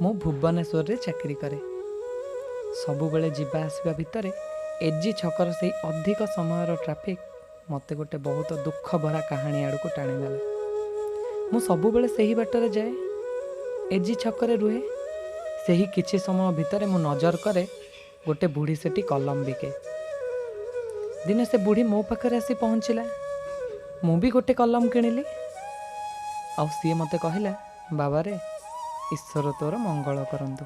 ମୁଁ ଭୁବନେଶ୍ୱରରେ ଚାକିରି କରେ। ସବୁବେଳେ ଯିବା ଆସିବା ଭିତରେ ଏଜି ଛକର ସେଇ ଅଧିକ ସମୟର ଟ୍ରାଫିକ୍ ମୋତେ ଗୋଟେ ବହୁତ ଦୁଃଖ ଭରା କାହାଣୀ ଆଡ଼କୁ ଟାଣିନେଲା। ମୁଁ ସବୁବେଳେ ସେହି ବାଟରେ ଯାଏ, ଏଜି ଛକରେ ରୁହେ। ସେହି କିଛି ସମୟ ଭିତରେ ମୁଁ ନଜର କରେ ଗୋଟେ ବୁଢ଼ୀ ସେଠି କଲମ ବିକେ। ଦିନେ ସେ ବୁଢ଼ୀ ମୋ ପାଖରେ ଆସି ପହଞ୍ଚିଲା। ମୁଁ ବି ଗୋଟେ କଲମ କିଣିଲି ଆଉ ସିଏ ମୋତେ କହିଲା, ବାବାରେ, ଈଶ୍ୱର ତୋର ମଙ୍ଗଳ କରନ୍ତୁ।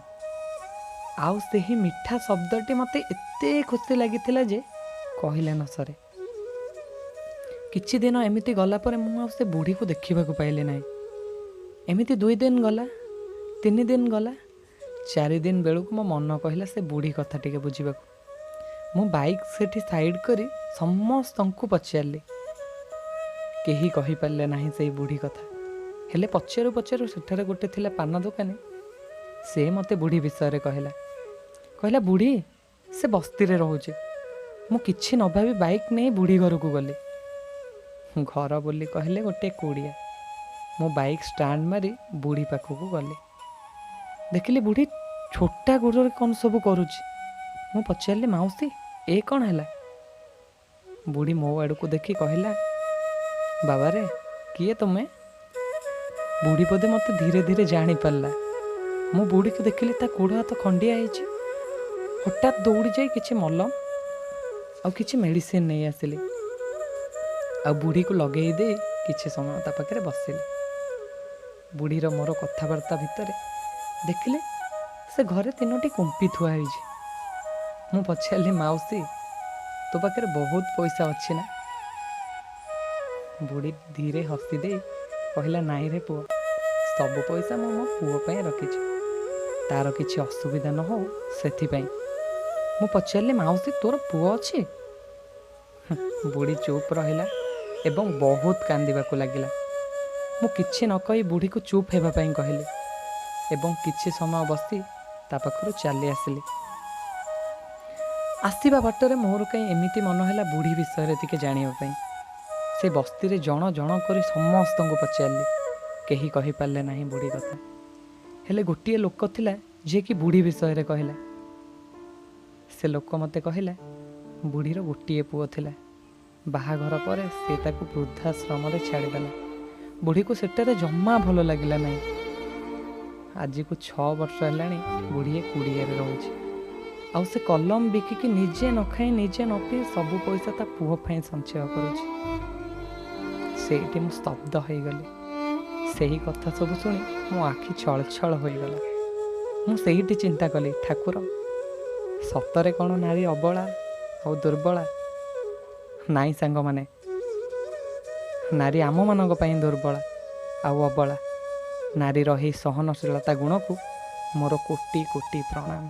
ଆଉ ସେହି ମିଠା ଶବ୍ଦଟି ମୋତେ ଏତେ ଖୁସି ଲାଗିଥିଲା ଯେ କହିଲେ ନ ସରେ। କିଛି ଦିନ ଏମିତି ଗଲା ପରେ ମୁଁ ଆଉ ସେ ବୁଢ଼ୀକୁ ଦେଖିବାକୁ ପାଇଲି ନାହିଁ। ଏମିତି 2 ଦିନ ଗଲା, 3 ଦିନ ଗଲା, 4 ଦିନ ବେଳକୁ ମୋ ମନ କହିଲା ସେ ବୁଢ଼ୀ କଥା ଟିକେ ବୁଝିବାକୁ। ମୁଁ ବାଇକ୍ ସେଠି ସାଇଡ଼୍ କରି ସମସ୍ତଙ୍କୁ ପଚାରିଲି, କେହି କହିପାରିଲେ ନାହିଁ ସେଇ ବୁଢ଼ୀ କଥା। ହେଲେ ପଚାରୁ ପଚାରୁ ସେଠାରେ ଗୋଟେ ଥିଲା ପାନ ଦୋକାନୀ, ସେ ମୋତେ ବୁଢ଼ୀ ବିଷୟରେ କହିଲା। କହିଲା, ବୁଢ଼ୀ ସେ ବସ୍ତିରେ ରହୁଛି। ମୁଁ କିଛି ନ ଭାବି ବାଇକ୍ ନେଇ ବୁଢ଼ୀ ଘରକୁ ଗଲି। ଘର ବୋଲି କହିଲେ ଗୋଟେ କୁଡ଼ିଆ। ମୁଁ ବାଇକ୍ ଷ୍ଟାଣ୍ଡ ମାରି ବୁଢ଼ୀ ପାଖକୁ ଗଲି। ଦେଖିଲି ବୁଢ଼ୀ ଛୋଟା ଗୋଡ଼ରେ କ'ଣ ସବୁ କରୁଛି। ମୁଁ ପଚାରିଲି, ମାଉସୀ ଏ କ'ଣ ହେଲା? ବୁଢ଼ୀ ମୋ ଆଡ଼କୁ ଦେଖି କହିଲା, ବାବାରେ କିଏ ତୁମେ? ବୁଢ଼ୀ ବୋଧେ ମୋତେ ଧୀରେ ଧୀରେ ଜାଣିପାରିଲା। ମୁଁ ବୁଢ଼ୀକୁ ଦେଖିଲି ତା ଗୋଡ଼ ହାତ ଖଣ୍ଡିଆ ହେଇଛି। ହଠାତ୍ ଦୌଡ଼ି ଯାଇ କିଛି ମଲମ ଆଉ କିଛି ମେଡ଼ିସିନ ନେଇ ଆସିଲି ଆଉ ବୁଢ଼ୀକୁ ଲଗେଇ ଦେଇ କିଛି ସମୟ ତା ପାଖରେ ବସିଲି। ବୁଢ଼ୀର ମୋର କଥାବାର୍ତ୍ତା ଭିତରେ ଦେଖିଲେ ସେ ଘରେ 3ଟି କୁମ୍ପି ଥୁଆ ହେଇଛି। ମୁଁ ପଚାରିଲି, ମାଉସୀ ତୋ ପାଖରେ ବହୁତ ପଇସା ଅଛି ନା? ବୁଢ଼ୀ ଧୀରେ ହସି ଦେଇ କହିଲା, ନାଇଁ ରେ ପୁଅ, ସବୁ ପଇସା ମୁଁ ମୋ ପୁଅ ପାଇଁ ରଖିଛି, ତାର କିଛି ଅସୁବିଧା ନ ହଉ ସେଥିପାଇଁ। ମୁଁ ପଚାରିଲି, ମାଉସୀ ତୋର ପୁଅ ଅଛି? ବୁଢ଼ୀ ଚୁପ୍ ରହିଲା ଏବଂ ବହୁତ କାନ୍ଦିବାକୁ ଲାଗିଲା। ମୁଁ କିଛି ନ କହି ବୁଢ଼ୀକୁ ଚୁପ୍ ହେବା ପାଇଁ କହିଲି ଏବଂ କିଛି ସମୟ ବସି ତା ପାଖରୁ ଚାଲି ଆସିଲି। ଆସିବା ବାଟରେ ମୋର କାହିଁ ଏମିତି ମନ ହେଲା ବୁଢ଼ୀ ବିଷୟରେ ଟିକେ ଜାଣିବା ପାଇଁ। ସେ ବସ୍ତିରେ ଜଣ ଜଣ କରି ସମସ୍ତଙ୍କୁ ପଚାରିଲି, କେହି କହିପାରିଲେ ନାହିଁ ବୁଢ଼ୀ କଥା। ହେଲେ ଗୋଟିଏ ଲୋକ ଥିଲା ଯିଏକି ବୁଢ଼ୀ ବିଷୟରେ କହିଲା। ସେ ଲୋକ ମୋତେ କହିଲା, ବୁଢ଼ୀର ଗୋଟିଏ ପୁଅ ଥିଲା, ବାହାଘର ପରେ ସେ ତାକୁ ବୃଦ୍ଧାଶ୍ରମରେ ଛାଡ଼ିଦେଲା। ବୁଢ଼ୀକୁ ସେଠାରେ ଜମା ଭଲ ଲାଗିଲା ନାହିଁ। ଆଜିକୁ 6 ବର୍ଷ ହେଲାଣି ବୁଢ଼ୀ ଏ କୁଡ଼ିଆରେ ରହୁଛି। ଆଉ ସେ କଲମ ବିକିକି ନିଜେ ନ ଖାଇ ନିଜେ ନ ପିଇ ସବୁ ପଇସା ତା ପୁଅ ପାଇଁ ସଞ୍ଚୟ କରୁଛି। ସେଇଠି ମୁଁ ସ୍ତବ୍ଧ ହେଇଗଲି। ସେହି କଥା ସବୁ ଶୁଣି ମୋ ଆଖି ଛଳଛଳ ହୋଇଗଲା। ମୁଁ ସେଇଠି ଚିନ୍ତା କଲି, ଠାକୁର ସତରେ କ'ଣ ନାରୀ ଅବଳା ଆଉ ଦୁର୍ବଳା? ନାଇଁ ସାଙ୍ଗମାନେ, ନାରୀ ଆମମାନଙ୍କ ପାଇଁ ଦୁର୍ବଳା ଆଉ ଅବଳା। ନାରୀର ଏହି ସହନଶୀଳତା ଗୁଣକୁ ମୋର କୋଟି କୋଟି ପ୍ରଣାମ।